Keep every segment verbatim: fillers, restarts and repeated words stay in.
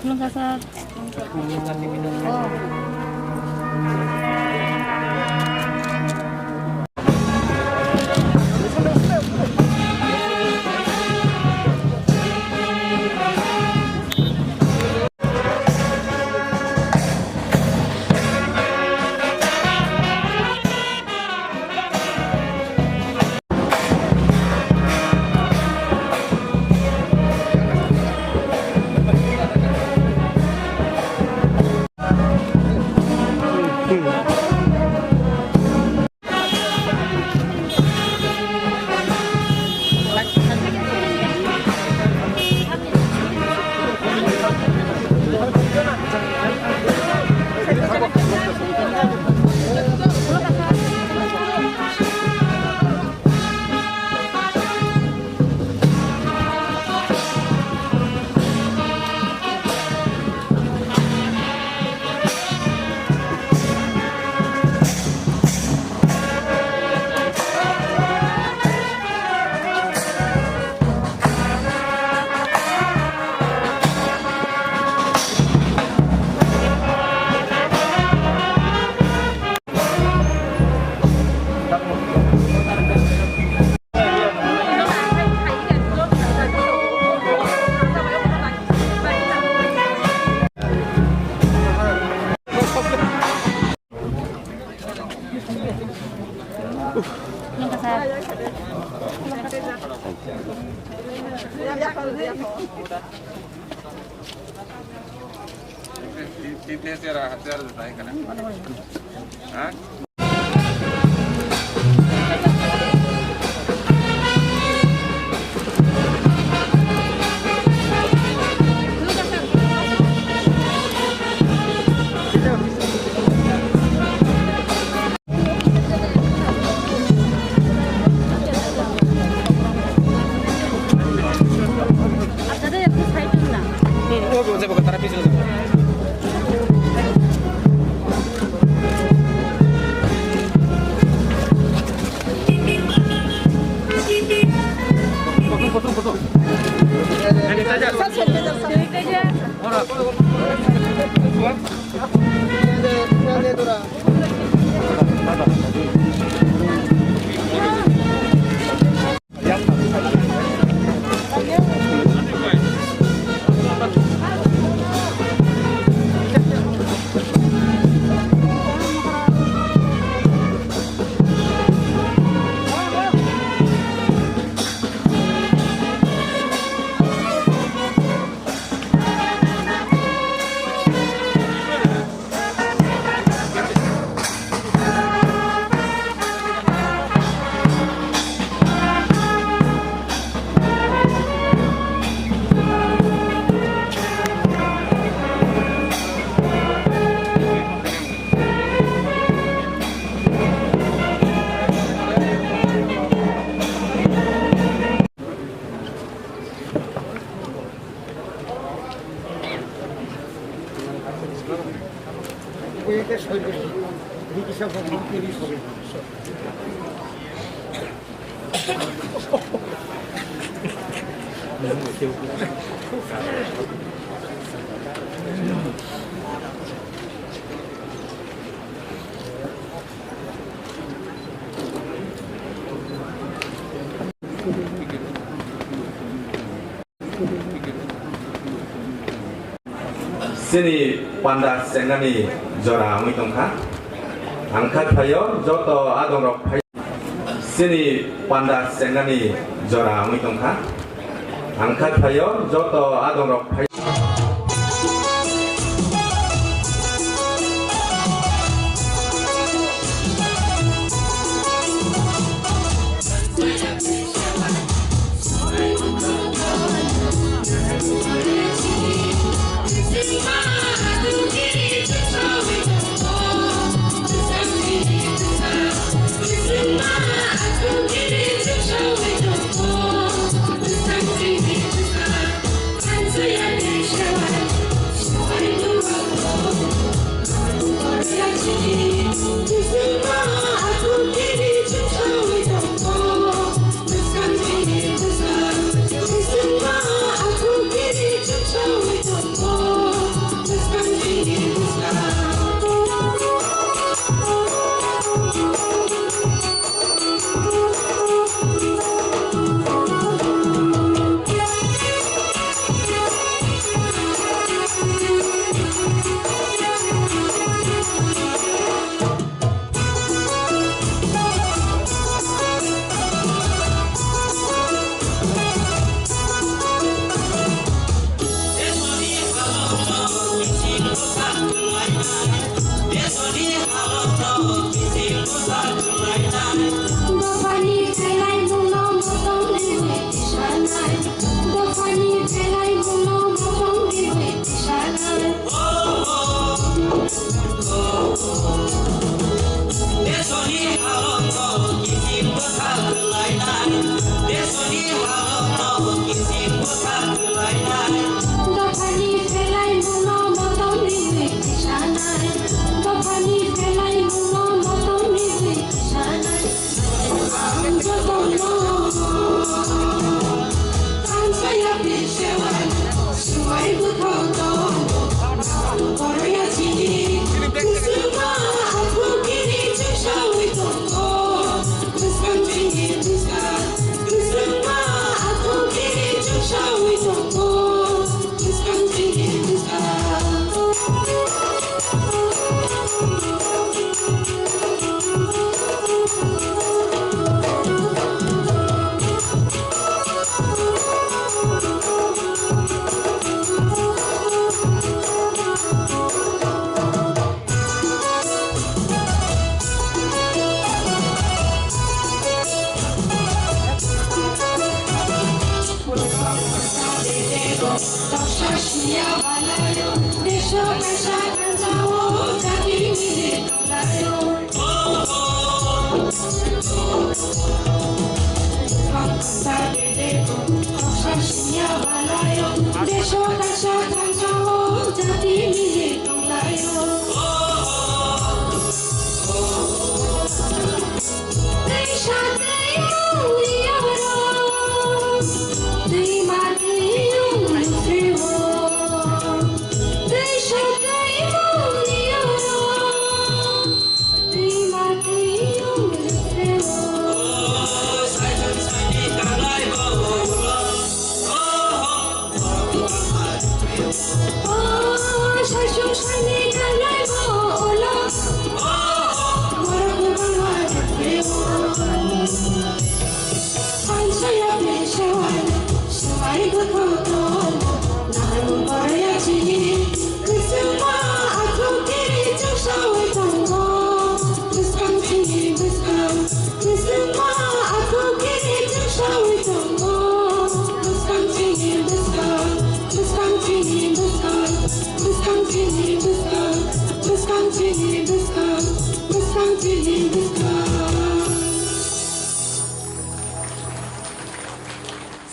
Khulumkha sir. Chini panda chengnani jora wngwi tongkha. Ang kha phaio joto adongrok phai. Chini panda chengnani jora wngwi tongkha. Ang kha phaio joto adongrok phai.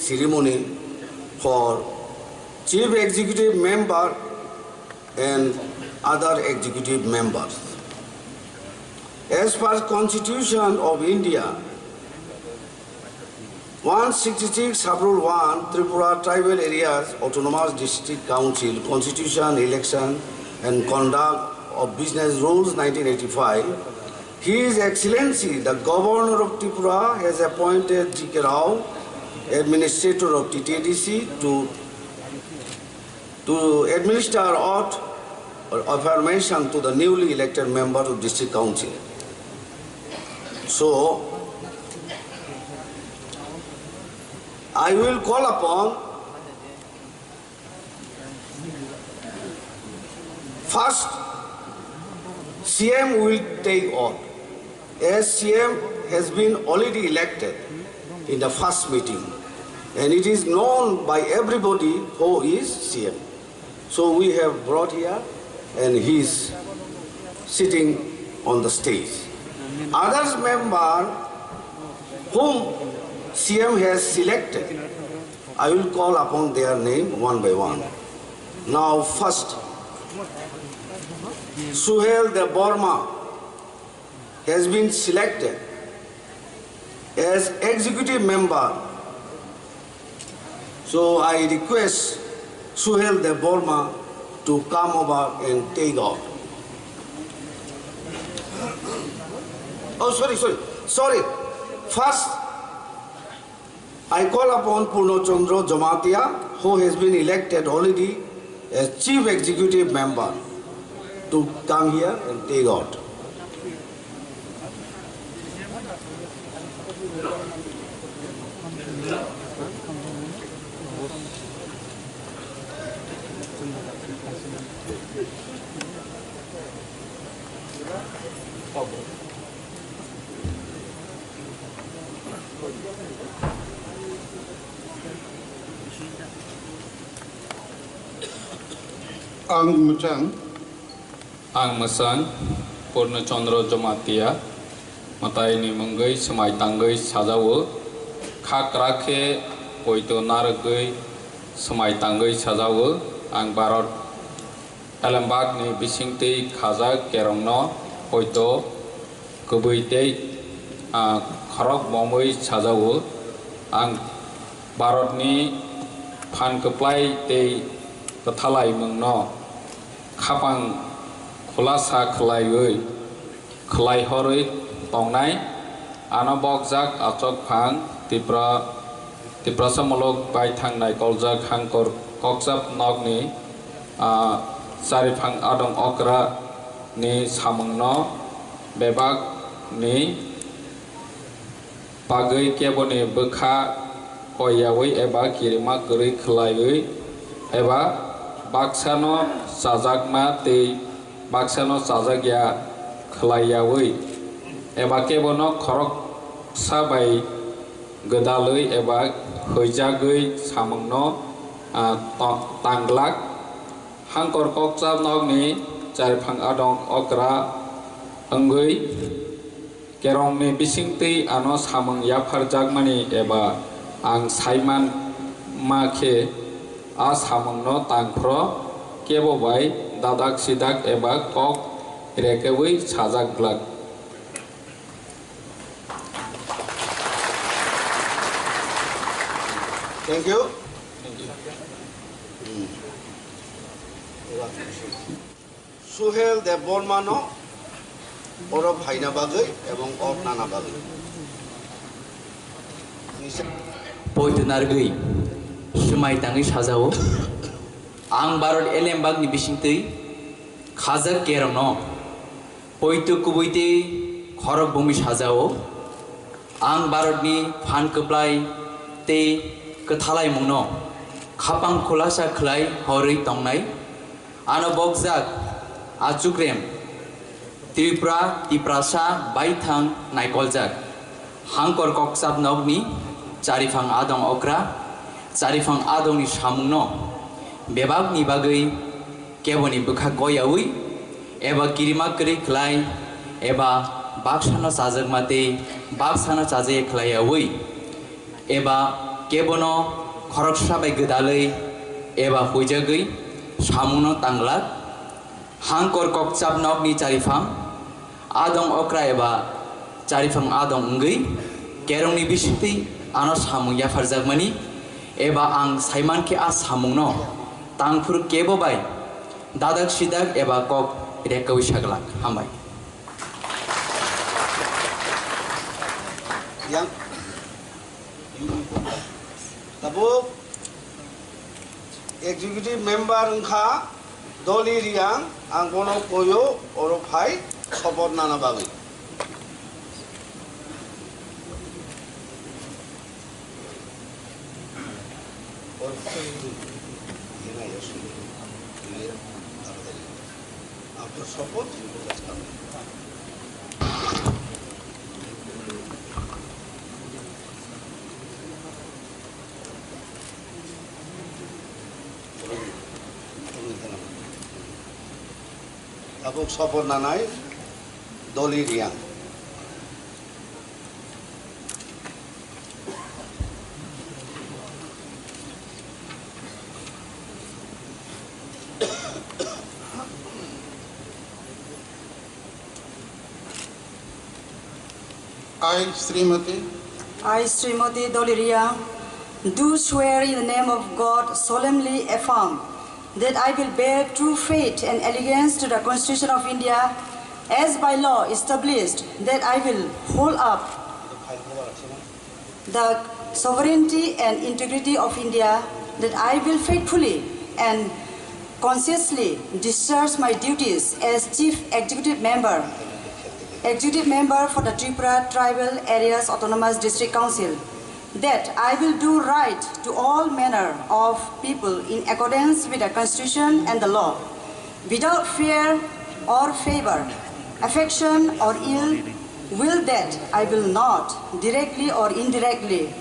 Ceremony for Chief Executive Member and other executive members. As per Constitution of India, one sixty-six Sub-Rule one, Tripura Tribal Areas Autonomous District Council Constitution, Election and Conduct of Business Rules nineteen eighty-five, His Excellency the Governor of Tripura has appointed G K Rao, Administrator of T T A D C, to to administer oath or affirmation to the newly elected member of District Council. So, I will call upon first C M will take oath. As C M has been already elected in the first meeting, and it is known by everybody who is C M. So we have brought here, and he is sitting on the stage. Others member whom C M has selected, I will call upon their name one by one. Now first, Suhel Debbarma has been selected as executive member. So I request Suhel Debbarma to come over and take oath. Oh, sorry, sorry, sorry. First, I call upon Purno Chandra Jamatia, who has been elected already as Chief Executive Member, to come here and take oath. Ang mwchang. Ang mwchang Purno Chandra Jamatia, mwtaini mungwi swmai tangwi sajao, kha kwrak khe poito narwgwi swmai tangwi sajao. Ang Bharat Elembakni bisingtwi khajak kerongno poito kwbwi tei, ah, khorok bomwi sajao. Ang Bharatni phan kwplai tei kwthalaimungno khapang khulasa khwlaiwi, khwlaihorwi tongnai. Ano bokjak achok phang Tipra, Tiprasa muluk bai thang naikolkjak hangkor kokchap nokni, ah, chariphang adong okra ni samungno bebak ni bagwi keboni bwkha koiyaui eba kirima kwrwi khwlaiwi eba baksano chajakma tei baksano chajakya khwlaiyaui eba kebono khoroksa bai gwdalwi eba hwijagwi samungno ah, to-, tanglak. Hangkor kokchap nokni charphang adong okra wngwi kerongni bisingtwi ano samung yapharjakmani eba ang saiman ma khe a samungno tangphro kebo bai dadak sidak eba kok rekewi sajak glak. Thank you. Hmm. Suhel Debbarma no oro phaina bagwi ebong or nana bagwi. Poito nargwi, swmai tangwi sajao. Ang Bharat elembakni bisingtwi khajak kerongno poito kubui tei khorok bumi sajao. Ang Bharatni phan kwplai tei kwthalaimungno khapang khulasa khlai horwi tongnai. Ano bokjak achukrem Tripura, Tiprasa baithang naikoljak. Hangkor kokchap nokni chariphang adong okra, chariphang adongni samungno bebakni bagwi keboni bwkha goyawi eba kirima kwrwi khlai eba baksano chajakma tei baksano chajaya khlaiyawi eba kebono khoroksa bai gwdalwi eba huijagwi samungno tanglak. Hangkor kokchap nokni chariphang adong okra eba chariphang adong wngwi kerongni bisingtwi ano samung yapharjakmani eba ang saimankhe a samungno tangphuru kebo bai dadak sidak eba kok rekawi saglak. Hambai. Yang tabuk executive member wngkha Doli Riang, ang bono koyo oro phai support nana bagwi. After support, you will just come. Tabuk support nanai Doli Riang. I, Srimati. I, Srimati Doli Riang, do swear in the name of God, solemnly affirm that I will bear true faith and allegiance to the Constitution of India as by law established, that I will hold up the sovereignty and integrity of India, that I will faithfully and conscientiously discharge my duties as Chief Executive Member, Executive Member for the Tripura Tribal Areas Autonomous District Council, that I will do right to all manner of people in accordance with the Constitution and the law, without fear or favor, affection or ill will, that I will not directly or indirectly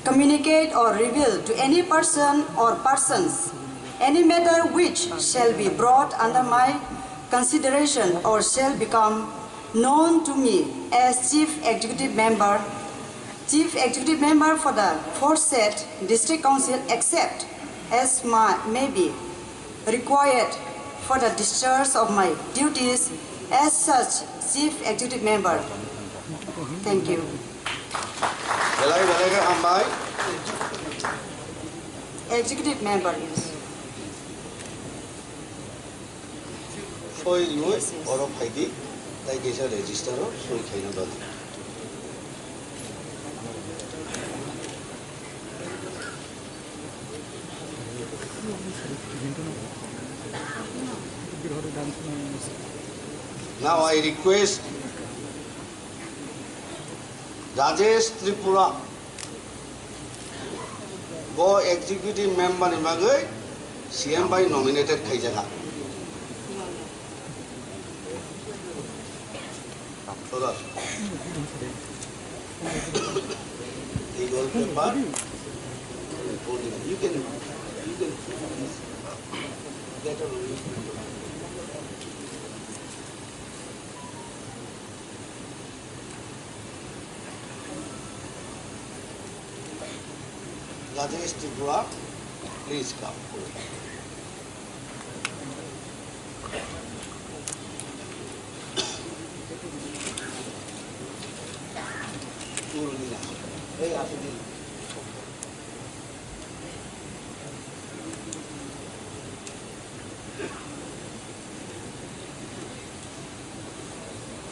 communicate or reveal to any person or persons any matter which shall be brought under my consideration or shall become known to me as Chief Executive Member, Chief Executive Member for the aforesaid District Council, except as my, may be required for the discharge of my duties as such Chief Executive Member. Thank you. Belai belai khe hambai. Executive Member, yes. Soi rwui oro phaidi, tai kaisa register o soi khaina bagwi. Now I request Rajesh Tripura, bo executive member ni bagwi C M bai nominated khaijak. Legal paper, you can Rajesh Tripura, please come. Hey, Asudin.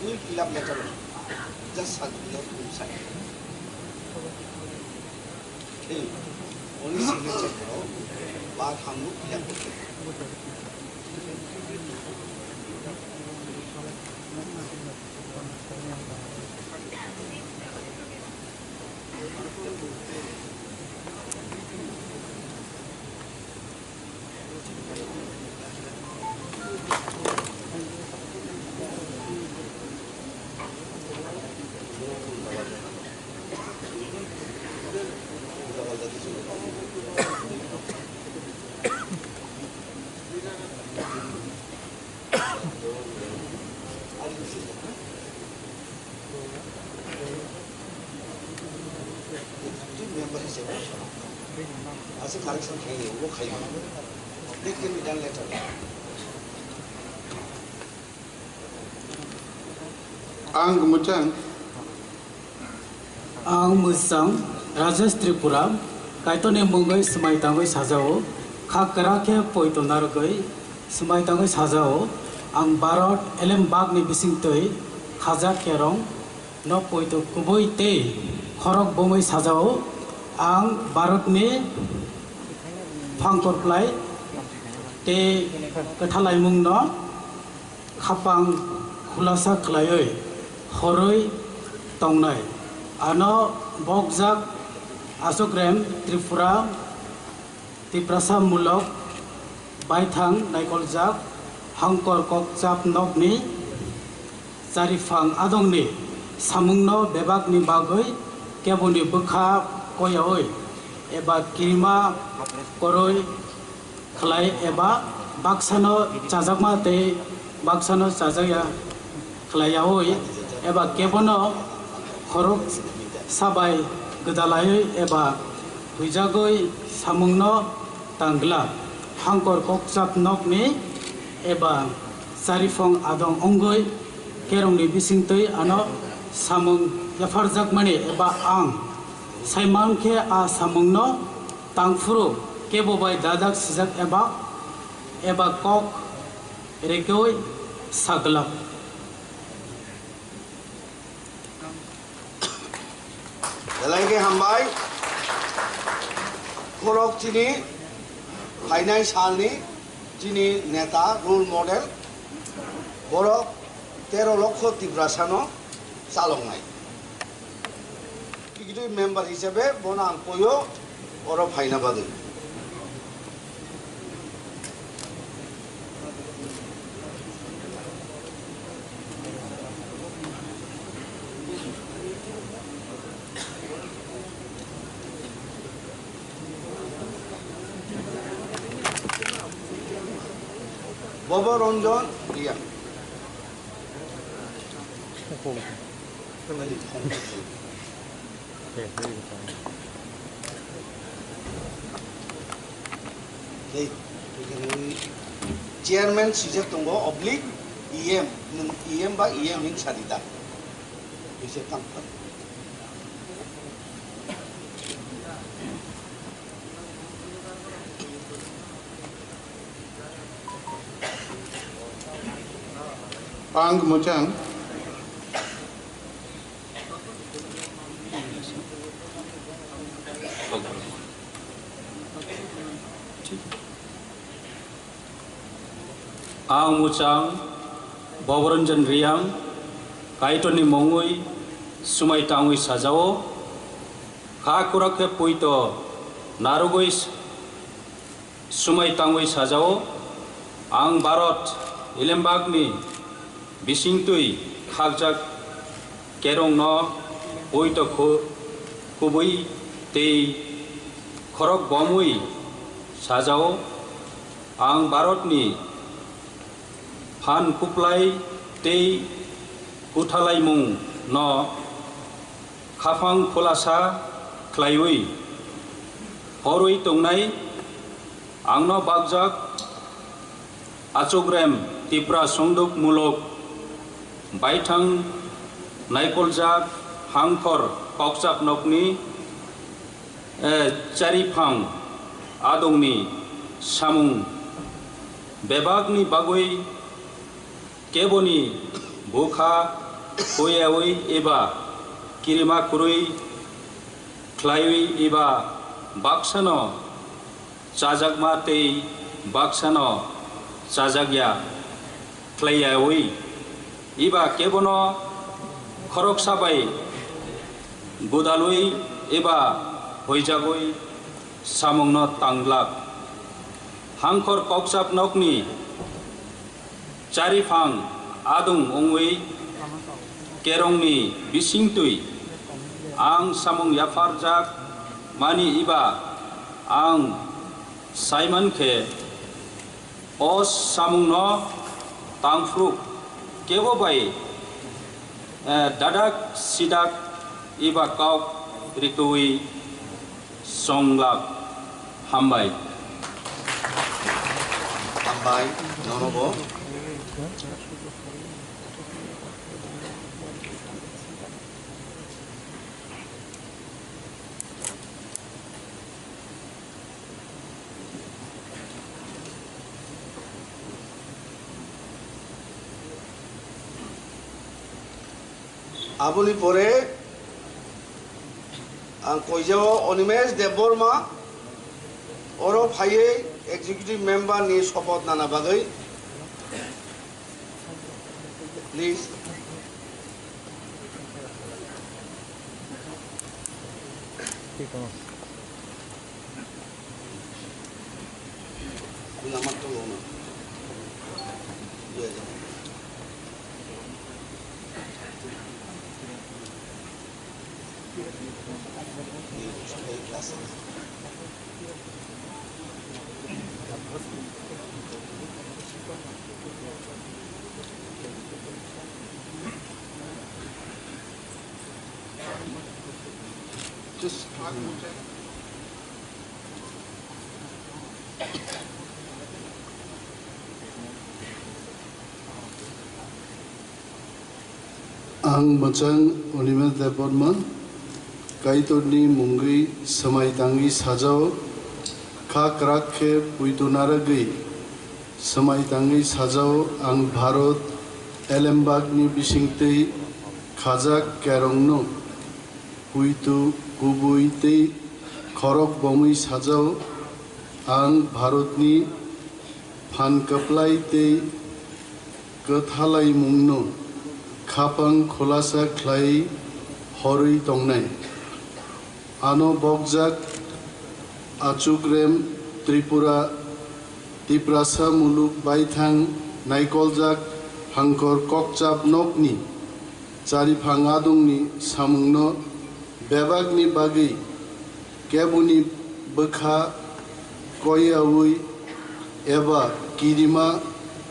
Will fill up later on. Just submit inside. Hey, only signature karo, ba khamnu fill up korte. Member hisabe aswk correction khaio, bo khaio. That can be done later. Ang mwchang. Ang mwchang Rajesh Tripura, Kaitorni mungwi swmai tangwi sajao, kha kwrak khe poito narwgwi swmai tangwi sajao. Ang Bharat elembakni bisingtwi khajak kerong no poito kubui tei khorok bomwi sajao. Ang Bharatni phangkor klai tei kwthalaimungno khapang khulasa khlaiwi horwi tongnai. Ano bokjak Achokrem Tripura Tiprasa mulok baithang naikoljak hangkor kokchap nokni chariphang adongni samungno bebakni bagwi keboni bwkha koyaui eba kirima koroi khlai eba baksano chajakma tei baksano chajakya khlaiyaui eba kebono khorok sabai gwdalaiwi eba huijagwi samungno tang glak. Hangkor kokchap nokni eba chariphang adong wngwi kerongni bisingtwi ano samung yapharjakmani eba ang saimankhe a samungno tangphuru kebo bai dajak sijak eba, eba kok rekoi saglak. Belai khe hambai. Khorok chini phainai salni chini neta, role model, borok tero lokho Tiprasano chaloknai. Executive member hisabe bono ang koyo oro phaina bagwi. Bobo Ranjan Riya. Tei, chairman swijak tongo, oblique E M, nwng E M ba E M hin sadi da. Bisa tang. Ang mwchang. Ang mwchang Boboranjan Riyang, Kaitorni mungwi swmai tangwi sajao, kha kwrak khe poito narwgwi swmai tangwi sajao, ang Bharat Ilembakni bisingtwi khakjak kerongno poito khu-, khubui tei khorok bomwi Sajao, ang Bharatni phan kuplai tei kuthalaimung no khaphang khulasa khlaiwi horwi tongnai, angno bakjak achukrem Tipra songduk muluk baithang naikoljak hangkhor kokchap nokni, eh, chariphang adongni samung bebakni bagwi keboni bukha huyawi eba kirima kwrwi khlaiwi eba baksano chajakma tei baksano chajakya khlaiyawi, eba kebono khoroksa bai gwdalwi eba huijagwi samungno tanglak. Hangkhor kokchap nokni chariphang adung wngwi kerongni bisingtwi ang samung yapharjak mani eba ang saiman khe o samungno tangphru kebo bai, eh, dadak sidak eba kok rikwi songlak. Hambai. Hambai, nono bo. Aboni pore ang koijao Animesh Debbarma, oro phaiwi executive member ni sopoth nana bagwi. Please. Just Ang mwchang Animesh Debbarma, Kaitorni mungwi swmai tangwi sajao, kha kwrak khe puitu narwgwi swmai tangwi sajao, ang Bharat elembakni bisingtwi khajak kerongno puitu kubui tei khorok bomwi sajao, ang Bharatni phan kwplai tei kwthalaimungno khaphang khulasa khlai horwi tongnai. Ano bokjak achukrem Tripura, Tiprasa muluk baithang naikoljak hangkhor kokchap nokni chariphang adungni samungno bebakni bagwi keboni bwkha koiyaui eba kirima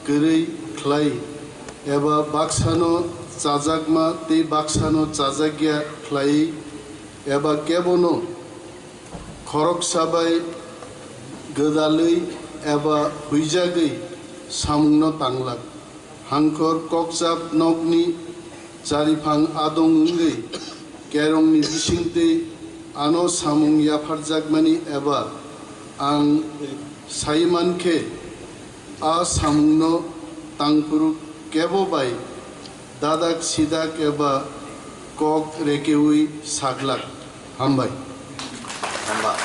kwrwi khlai eba baksano chajakma tei baksano chajakya khlai eba kebono khoroksa bai gwdalwi eba huijagwi samungno tanglak. Hangkhor kokchap nokni chariphang adong wngwi kerongni bisingtwi ano samung yapharjakmani eba ang saiman khe a samungno tangphuru kebo bai dadak sidak eba kok rekeui saglak. Hambai. Hamba.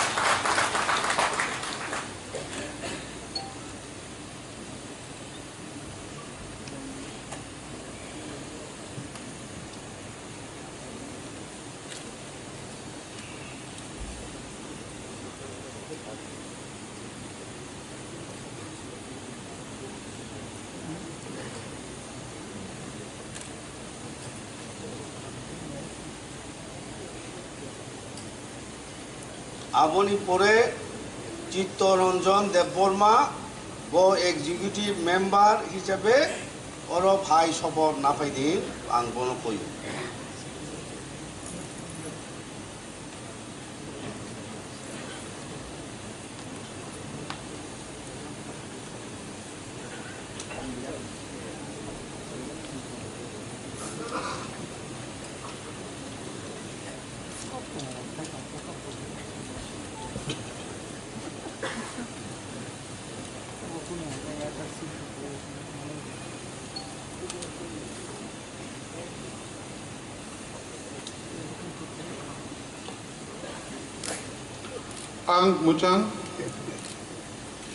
Aboni pore Chittoranjan Debbarma, bo executive member hisabe oro phai sopo naphai di, ang bono koi. Ang mwchang.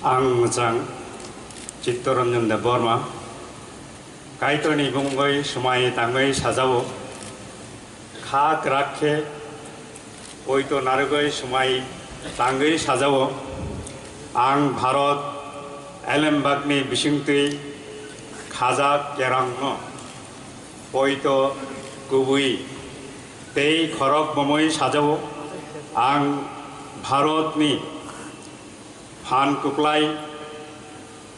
Ang mwchang Chittoranjan Debbarma. Kaitorni bumungwi swmai tangwi sajao. Kha kwrak khe poito narwgwi swmai tangwi sajao. Ang Bharat elembakni bisingtwi khajak kerongno poito kubui tei khorok bomwi sajao. Ang Bharatni phan kwplai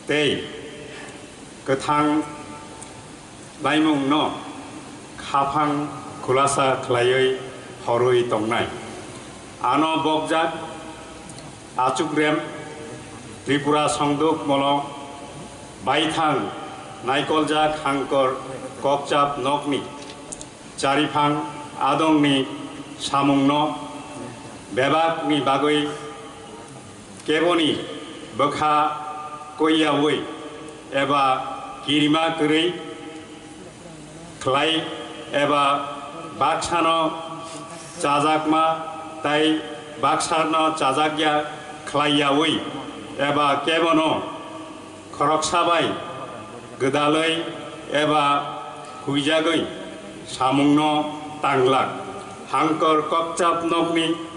tei kwthang laimungno khaphang khulasa khlaiwi horwi tongnai. Ano bokjak achukrem Tripura Songduk Molo baithang naikoljak hangkor kokchap nokni chariphang adongni samungno bebakni bagwi keboni bwkha koiyaui eba kirima kwrwi khlai eba baksano chajakma tai baksano chajakya khlaiyaui eba kebono khoroksa bai gwdalwi eba huijagwi samungno tanglak. Hangkor kokchap nokni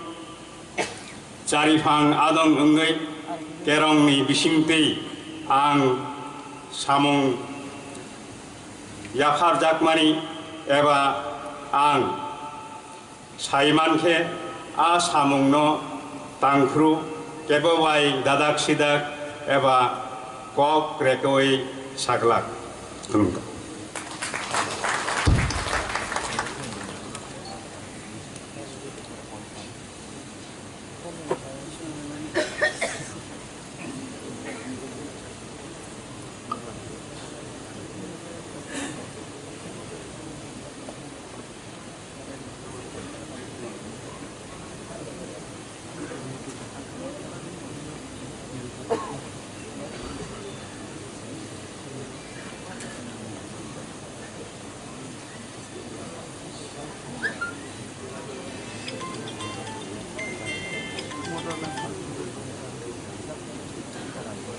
chariphang adong wngwi kerongni bisingtwi ang samung yapharjakmani eba ang sai mankhe a samungno tangphru kebo bai dadak sidak eba kok rekoi saglak. Khulumkha.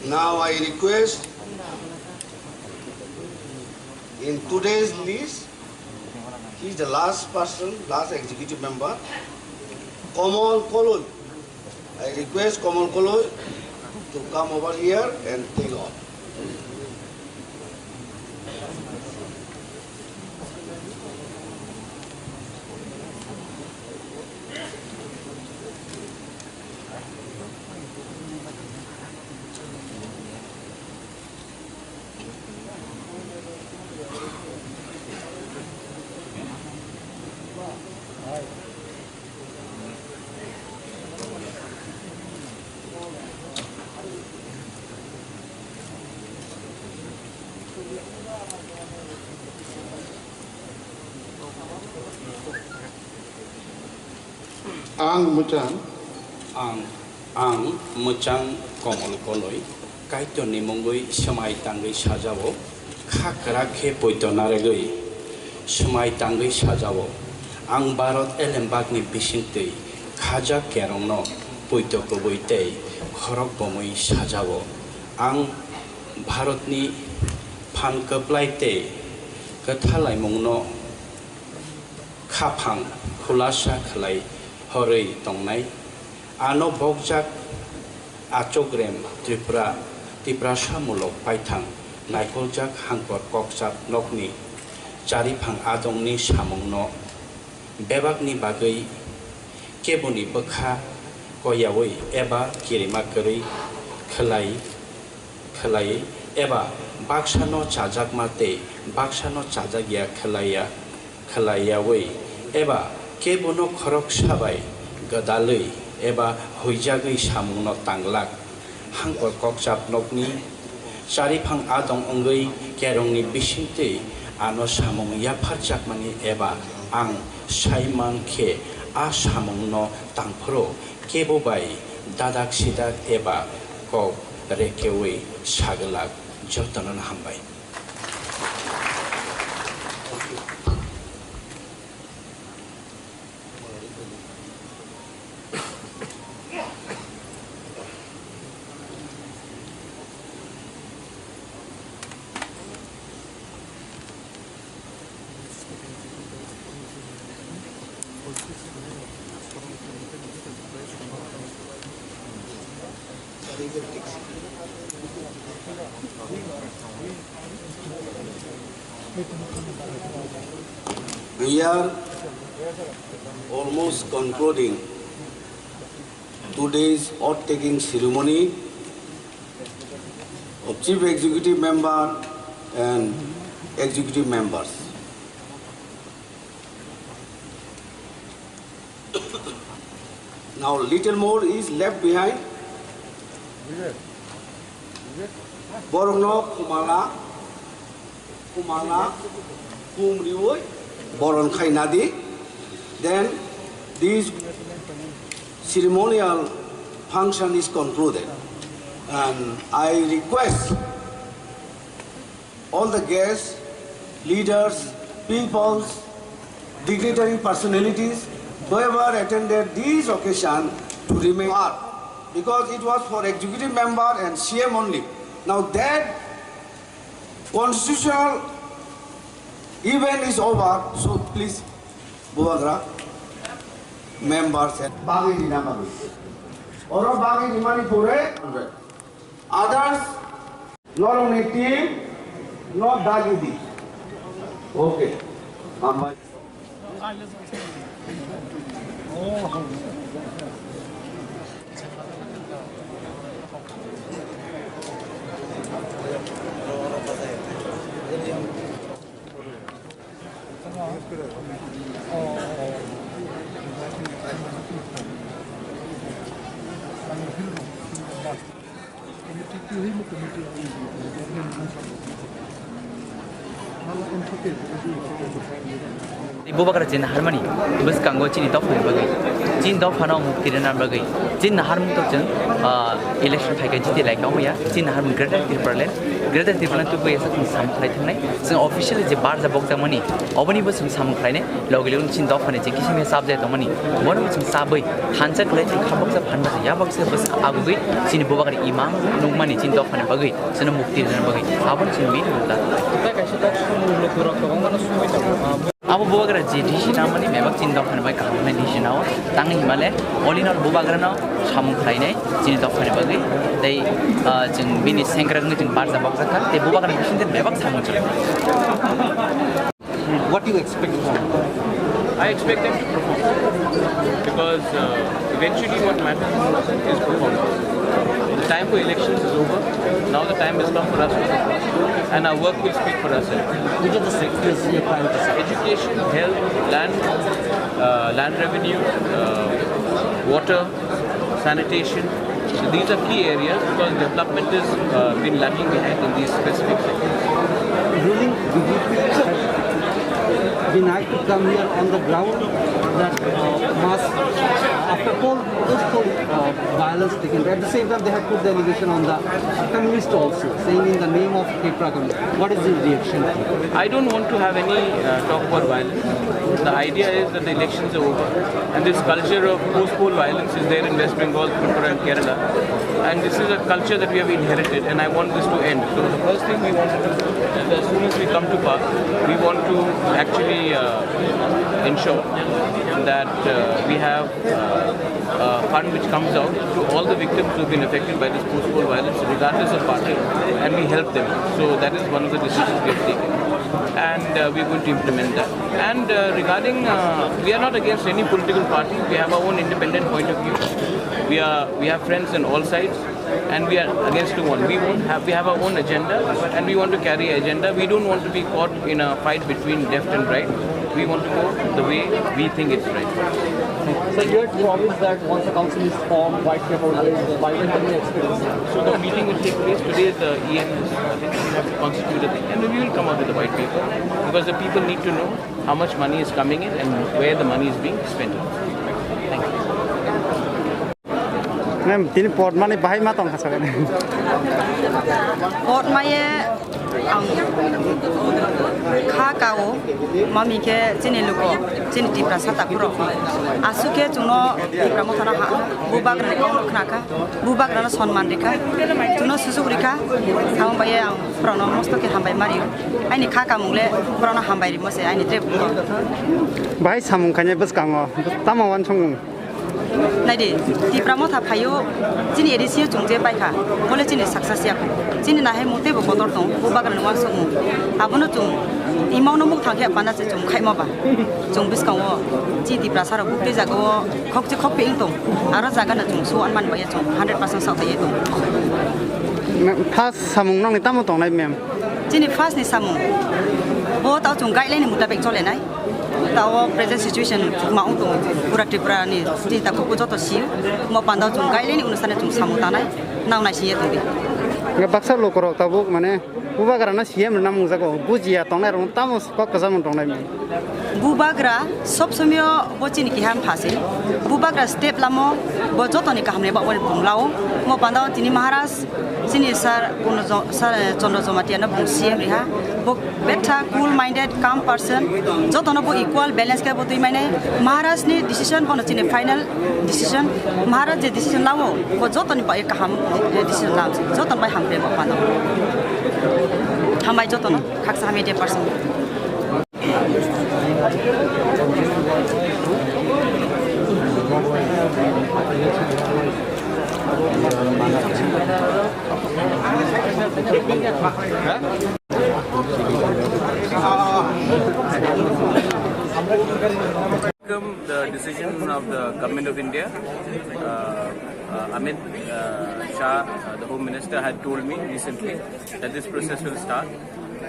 Now I request in today's list, he is the last person, last executive member, Komol Koloi. I request Komol Koloi to come over here and take oath. Ang mwchang. Ang, ang mwchang Komol Koloi, Kaitorni mungwi swmai tangwi sajao, kha kwrak khe poito narwgwi swmai tangwi sajao. Ang Bharat elembakni bisingtwi khajak kerongno poito kubui tei khorok bomwi sajao. Ang Bharatni phan kwplai tei kwthalaimungno khaphang khulasa khlai horwi tongnai. Ano bokjak achukrem Tripura, Tiprasa mulok paithang naikoljak hangkor kokchap nokni chariphang adongni samungno bebakni bagwi keboni bwkha koyaui eba kirima kwrwi khwlai, khwlaiwi eba baksano chajakma tei baksano chajakya khwlaiya, khwlaiyaui eba kebono khoroksa bai gwdalwi eba huijagwi samungno tanglak. Hangkor kokchap nokni chariphang adong wngwi kerongni bisingtwi ano samung yapharjakmani eba ang sai man khe a samungno tangphuru kebo bai dadak sidak eba kok rekeui sagwlak. Jotono hambai. We are almost concluding today's oath-taking ceremony of Chief Executive Member and Executive Members. Now little more is left behind. Borokno khumala, khumala, khum riui boron khaina di. Then this ceremonial function is concluded. And I request all the guests, leaders, peoples, dignitary personalities, whoever attended this occasion to remain part, because it was for executive member and C M only. Now that constitutional event is over, so please, Bubagra members and bagwi rina bagwi. Oro bagwi rimani pore others. Norokni team no dagi di. Okay. Hambai. Bubagra chini harmani bwskango chini dophani bagwi, chini dophano mukti rwna bagwi, chini naharmung to chwng, ah, election phaikha jiti laikha, omo ya chini naharmung Greater Tipraland, Greater Tipraland tubuya sa chwng samung khlai thangnai, chwng officially je barja bokjakmani, oboni bo chwng samung khlainai. Logi logi chini dophani je kisimya chabjai tongmani, bono chwng chabwi thansa khlai chwng khaboksa phanbasa yaboksa bwsa agugwi chini Bubagra imang nukmani chini dophani bagwi chwngno mukti rwna bagwi abono chini main mukta. Tei kaisa kok sumui lukurok kwbangmano sumui tongo. Abo Bubagra je decision namani bebak chini dophani bai kaham hwnwi decision nao tangwi himale all in all Bubagrano samung khlainai chini dophani bagwi tei, ah, chwng bini sengkrak wngwi chwng barja bokjakha tei Bubagrani bisingtwi bebak samung chwng. What do you expect from them? I expect them to perform because, uh, eventually what matters is performance. The time for elections is over. Now the time has come for us to perform, and our work will speak for ourselves. Which are the sectors you're trying to say? Education, health, land, uh, land revenue, uh, water, sanitation. So these are key areas because development has, uh, been lagging behind in these specific sectors. Ruling B J P have denied to come here on the ground that, uh, mass, after poll, post poll, uh, violence taken. At the same time, they have put the allegation on the communist also, saying in the name of Tipra communist. What is your reaction? I don't want to have any, uh, talk about violence. The idea is that the elections are over, and this culture of post-poll violence is there in West Bengal, Tripura, and Kerala. And this is a culture that we have inherited, and I want this to end. So the first thing we want to do is, as soon as we come to power, we want to actually, uh, ensure that, uh, we have, uh, uh, fund which comes out to all the victims who've been affected by this post-poll violence, regardless of party, and we help them. So that is one of the decisions we have taken, and, uh, we are going to implement that. And, uh, regarding, uh, we are not against any political party. We have our own independent point of view. We are, we have friends on all sides, and we are against the one. We won't have, we have our own agenda, and we want to carry agenda. We don't want to be caught in a fight between left and right. We want to go the way we think it's right. So you had promised that once the council is formed, white paper will be released. By when can we expect this? So the meeting will take place today. The E M is, I think, we have to constitute a thing, and we will come out with a white paper because the people need to know how much money is coming in and where the money is being spent. Thank you. Ma'am, tini pot mani bahai ma tong kha sakani. Pot maye ang kha kao, mami khe chini luko, chini Tiprasa takhurok. Aswk khe chwngno Tipra Mothano ha, bubagrani kokno khna kha, bubagrano sonman rikha, chwngno sujuk rikha, ang baye ang borokno mosto khe hambai ma rio. Aini kha kamung le borokno hambai rimo se aini tre buko. Bahai samung khainai bwskango tamo wansukmung? Naidi, Tipra Motha phaio, chini A D C o chwng je paikha, bole chini saksa siya kho. Chini nahai mung teibo kotor tong, bubagrani wansukmung. Abono chwng imauno muk thang khe pana se chwng khaima ba. Chwng bwskango, chi Tiprasa rok buktui jagao khokchi khokphi wng tong. Aro jaga no chwng su anmani bai chwng hundred percent saothai tong. First samung nokni tamo tongnai, ma'am? Chini first ni samung. Bo tao chwng guideline ni mutabik cholenai. Tao present situation ma wng tongo. Pura Tripura ni chini takhuk joto si. Mo pandao chwng guideline ni onusane chwng samung tanai. Nang nai si ye tongdi. Nga baksa lokorok tabuk mane bubagra na C M rwna mungjago. Bujiya tongnai rok tamo kok kwchangma tongnai. Bubagra sob somoyo bo chini keha mpha se. Bubagra step lamo bo jotoni kaham ni bagwi bung lao. Mo pandao tini Maharaj, chini sir Purno Jo-, sir, eh, Chandra Jamatia no bung C M riha. Bo betha cool minded, calm person. Jotono bo equal balance khe bo twi mane. Maharaj ni decision bono chini final decision. Maharaj je decision lao bo jotoni bai kaham, eh, decision lao. Jotoni bai hamkhe mo pandao. Hambai jotono. Khaksa media person. Welcome the decision of the Government of India. Uh, uh, Amit uh, Shah, uh, the Home Minister, had told me recently that this process will start.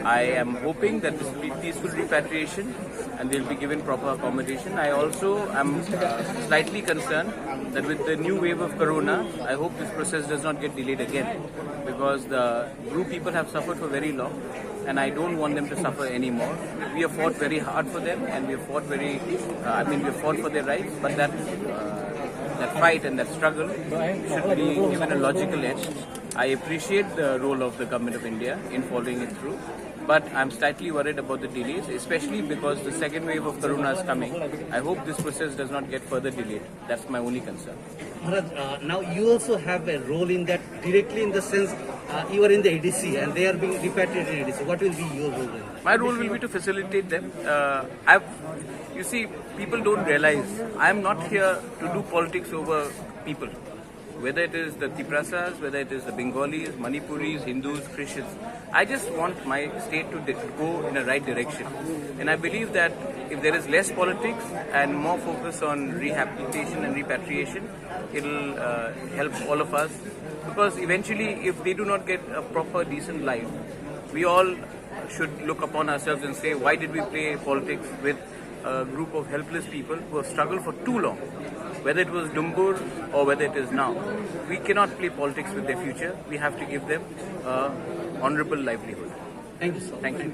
I am hoping that this will be peaceful repatriation and they'll be given proper accommodation. I also am uh, slightly concerned that with the new wave of corona, I hope this process does not get delayed again because the Bru people have suffered for very long and I don't want them to suffer anymore. We have fought very hard for them and we have fought very, uh, I mean, we have fought for their rights, but that, uh, that fight and that struggle should be given a logical end. I appreciate the role of the Government of India in following it through, but I'm slightly worried about the delays, especially because the second wave of corona is coming. I hope this process does not get further delayed. That's my only concern. Maharaj, uh, now you also have a role in that directly in the sense uh, you are in the A D C and they are being repatriated in A D C. What will be your role in that? My role will be to facilitate them. Uh, I've, you see, people don't realize I am not here to do politics over people. Whether it is the Tiprasas, whether it is the Bengalis, Manipuris, Hindus, Christians, I just want my state to di- go in a right direction. And I believe that if there is less politics and more focus on rehabilitation and repatriation, it'll uh, help all of us. Because eventually, if they do not get a proper, decent life, we all should look upon ourselves and say, why did we play politics with a group of helpless people who have struggled for too long, whether it was Dumbur or whether it is now. We cannot play politics with their future. We have to give them a honorable livelihood. Thank you, sir. Thank you.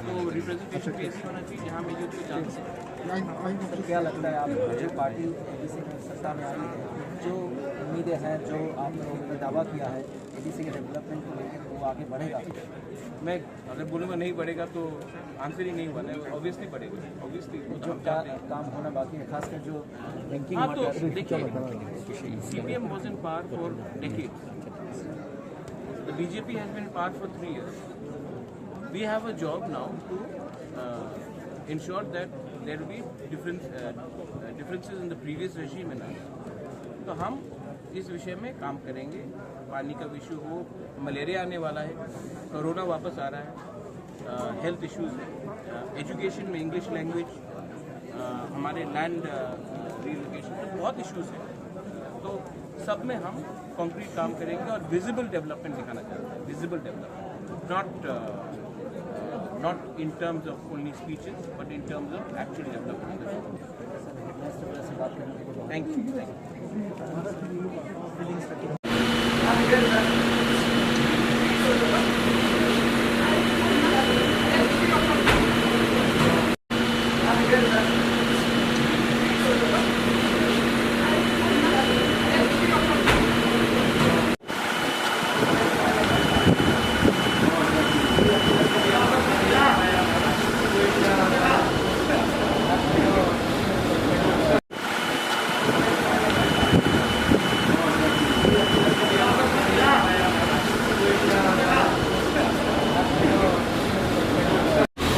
तो representation base होना चाहिए, जहाँ मैं यूथ को जान सकूँ। तो क्या लगता है आपको, जो पार्टी एडीसी में सत्ता में आई है, जो उम्मीदें हैं, जो आप लोगों ने दावा किया है एडीसी के डेवलपमेंट को लेकर, वो आगे बढ़ेगा? मैं अगर बोलूँगा नहीं बढ़ेगा तो आंसर ही नहीं हुआ ना, ऑब्वियसली बढ़ेगा, ऑब्वियसली। जो हम का, चाहते हैं। काम होना बाकी है, खासकर जो बैंकिंग हाँ, तो मार्केट देखिए, CPM was in power for decades. The B J P has been in power for three years. We have a job now to uh, ensure that there will be difference, uh, uh, differences in the previous regime and us. तो हम इस विषय में काम करेंगे। पानी का इशू हो, मलेरिया आने वाला है, कोरोना वापस आ रहा है, हेल्थ इश्यूज है, एजुकेशन में इंग्लिश लैंग्वेज, हमारे लैंड रिलोकेशन, तो बहुत इश्यूज हैं। तो सब में हम कॉन्क्रीट काम करेंगे और विजिबल डेवलपमेंट दिखाना चाहते हैं, visible development, not not in terms of only speeches, but in terms of actual development. Thank you.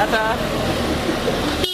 Thank you.